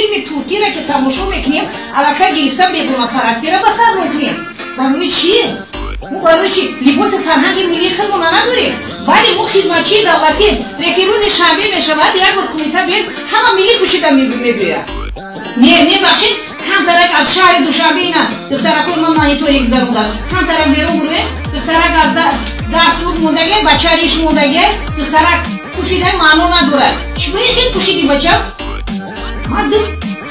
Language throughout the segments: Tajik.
Филми туркиро ки тамошо мекунем, аллакай гирифта бегонапарастиро ба сар мекунем. Барои чӣ? Мо барои чӣ либоси фарҳанги миллии худмона надорем? Бале, мо хизматчии давлатем, лекин рӯзи шанбе мешавад, як бор кумита биёем, ҳама миллӣ пӯшида мебиёяд. Не, мебахшед, камтарак аз шаҳри Душанбе ина духтаракои ма мониторинг гузаронданд. Камтарак берун буроем, духтарак аз даст дур мондагия, бача риш мондагия, духтарак пӯшида маъно надорад. Чӣ бояд ин пӯшиди бача? Ман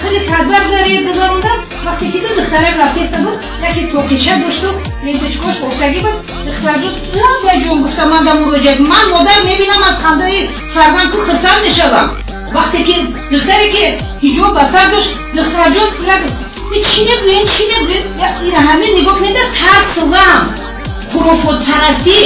хеле тадбар гузарондам, вақте ки духтарак рафтеста буд, яке тоқича дошту, ленточкош бофтагӣ буд. Духтарҷон, лабаҷон, гуфта, ман да муроҷиат, ман модар мебинам, аз хандаи фарзанд ку хурсанд мешавам. Вақте ки духтаре ки ҳиҷоб ба сар дошт, духтарҷон чӣ мегӯем, чӣ мегӯем, ина ҳамин нигоҳ кунед, тарсу ғам, хурофотпарастӣ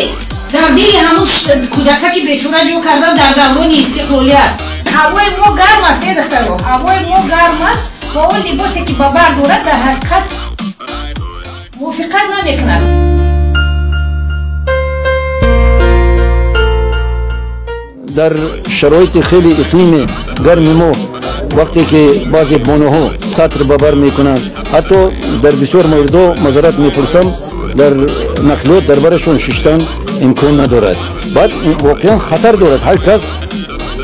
дар дили ҳамун кӯдака ки бечора ҷо кардан дар даврони истиқлолият. Ҳавои мо гарм аст, э духтаро, ҳавои мо гарм аст ва он либосе ки ба бар дорад дар ҳақиқат мувофиқат намекунад. Дар шароити хеле иқлими гарми мо вақте ки баъзе бонуҳо сатр ба бар мекунанд, ҳатто дар бисёр мавридҳо мазарат мепурсам, дар нақлиёт дар барашон шиштан имкон надорад. Баъд воқеан хатар дорад, ҳар кас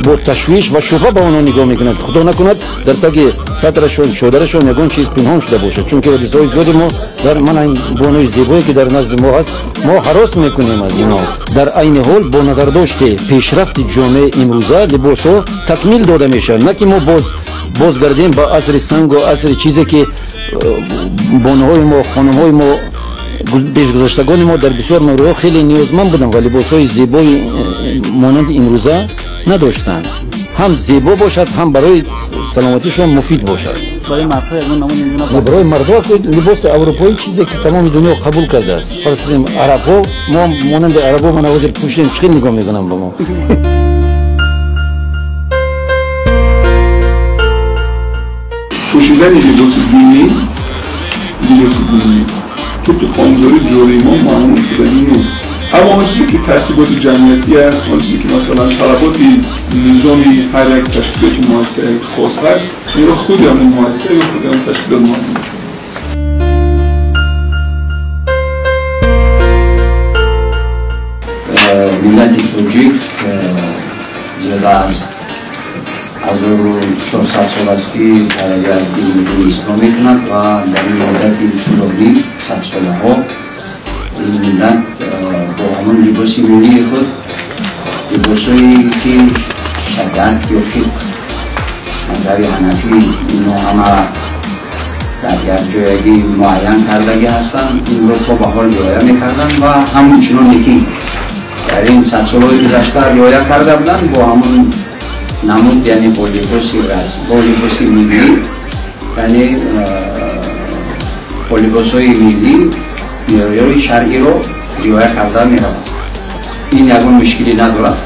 бо ташвиш ва шубҳа ба онҳо нигоҳ мекунад, худо накунад дар таги сатрашон, чодарашон ягон чиз пинҳон шуда бошад. Чунки ҳодисаҳои зиёди мо дар ман ин бонуи зебое ки дар назди мо ҳаст, мо ҳарос мекунем аз инҳо. Дар айни ҳол бо назардошти пешрафти ҷомеаи имрӯза либосҳо такмил дода мешаванд, на ки мо бозгардем ба асри сангу асри чизе ки бонуҳои мо, хонумҳои мо, пешгузаштагони мо дар бисёр мавридҳо хеле ниёзманд буданд ва либосҳои зебои монанди имрӯза надоштанд. Ҳам зебо бошад, ҳам барои саломатишон муфид бошад. Барои мардҳо либоси аврупоӣ чизе ки тамоми дунё қабул кардааст. Фарз кунем арабҳо, мо монанди арабҳо ман ҳозир пӯшидем, чӣ хел нигоҳ мекунам ба мо? Пӯшидани либоси динӣ, либоси динӣ طبق قانونگذاری جوری ما معمول شدنی نیست. اما آن چیزی که ترتیبات جمعیتی است، آن چیزی که مثلا طلبات نظامی هر یک تشکیلات مؤسسه خاص هست، این را خود همون مؤسسه یا خود همون تشکیلات معلوم می‌کنه. ملت тоҷик зиёда аз 1400 сол аст ки пайравӣ аз дини ислом мекунад ва дар ин муддати тӯлонӣ садсолаҳо ин миллат бо ҳамон либоси миллии худ, либосҳое ки шариат ё фиқҳ, мазҳаби ҳанафӣ, инҳо ҳама дар як ҷоягӣ муайян кардагӣ ҳастанд, инро то ба ҳол риоя мекарданд ва ҳамчуноне ки дар ин садсолҳои гузашта риоя карда буданд, бо ҳамон намуд, яъне бо либоси расм, бо либоси миллӣ, яъне бо либосҳои миллӣ меъёри шаръиро риоя карда меравад. Ин ягон мушкилӣ надорад,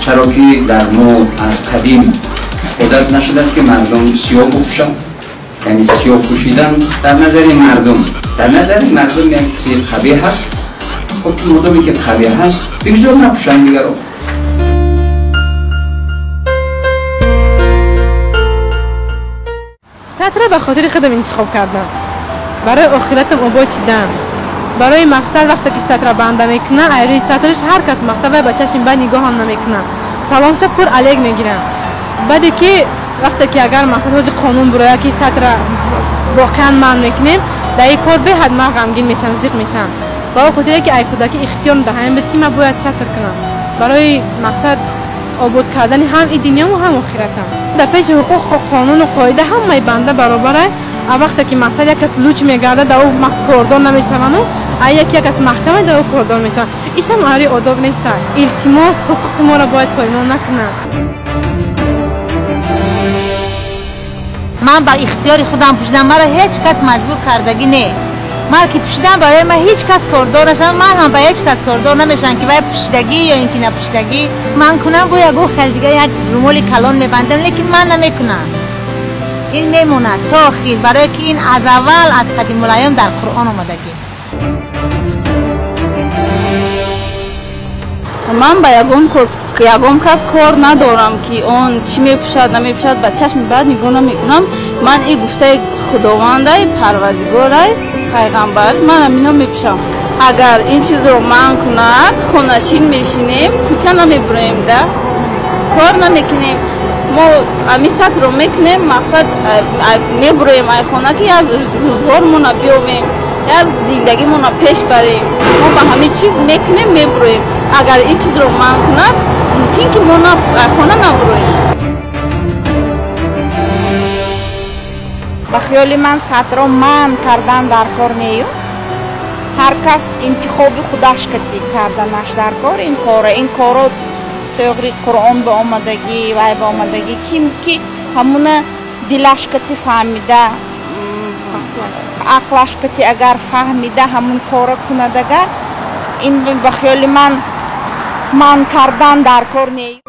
чаро ки дар мо аз қадим одат нашудааст ки мардум сиёҳ бипӯшанд. Яъне сиёҳ пӯшидан дар назари мардум, дар назари мардум як чизи қабеҳ ҳаст. Хоб модоме ки қабеҳ ҳаст, бигзор напӯшанд дигаро. Сатра ба хотири худам интихоб кардам, барои охиратам обод шидан, барои мақсад. Вақте ки сатра банда мекунам, айрӯи сатраш ҳар кас мақсад вай ба чашми бад нигоҳам намекунам, саломша пур алек мегирам. Баъде ки вақте ки агар мақсад ҳози қонун бурояд ки сатра воқеан манъ мекунем, дар ин кор беҳад ман ғамгин мешавам, зиқ мешавам. Ба он хотире ки ай кӯдаки ихтиёр дар ҳамин буд ки ман бояд сатр кунам барои мақсад обод кардани ҳам и дунёму ҳам охиратам. Дар пеши ҳуқуқ, қонуну қоида ҳамаи банда баробар аст. А вақте ки мақсад як кас луч мегардад, дар ӯ кордор намешавану, а яке як кас маҳкама, дар ӯ кордор мешаванд. Ишам ари одоб нест. Илтимос, ҳуқуқи моро бояд поймол накунанд. Ман ба ихтиёри худам пӯшидам, маро ҳеҷ кас маҷбур кардагӣ не. Ман ки пӯшидам, барои ман ҳеҷ кас кордор нашавад, ман ҳам ба ҳеҷ кас кордор намешавам ки вай пӯшидагӣ ё ин ки напӯшидагӣ. Ман кунам бо ягон хел дига як румоли калон мебандам, лекин ман намекунам. Ин мемонад то охир, барое ки ин аз аввал аз қадимулайём дар Қуръон омадагӣ. Ман ба ягон Ягон кас кор надорам, ки он чӣ мепӯшад, намепӯшад, ба чашми бад нигоҳ намекунам. Ман ин гуфтаи Худовандай, Парвардигорай, Пайғамбар, ман ҳамино мепӯшам. Агар ин чизро манъ кунад, хонашин мешинем, кӯча намебуроем, да кор намекунем. Мо ҳамин сатрро мекунем, мақсад мебуроем ай хона, ки аз рӯзгормона биёвем, як зиндагимона пеш барем. Мо ба ҳамин чиз мекунем, мебуроем. Агар ин чизро манъ кунад, мумкин ки мо хона набуроем. Ба хиёли ман сатро манъ кардан дар кор нею. Ҳар кас интихоби худаш кати карданаш дар кор. Ин кора, ин коро тоғри Қуръон ба омадагӣ, вай ба омадагӣ, ким ки ҳамуна дилаш кати фаҳмида, ақлаш кати агар фаҳмида ҳамун кора кунад, агар ин ба хиёли ман манъ кардан дар кор нею.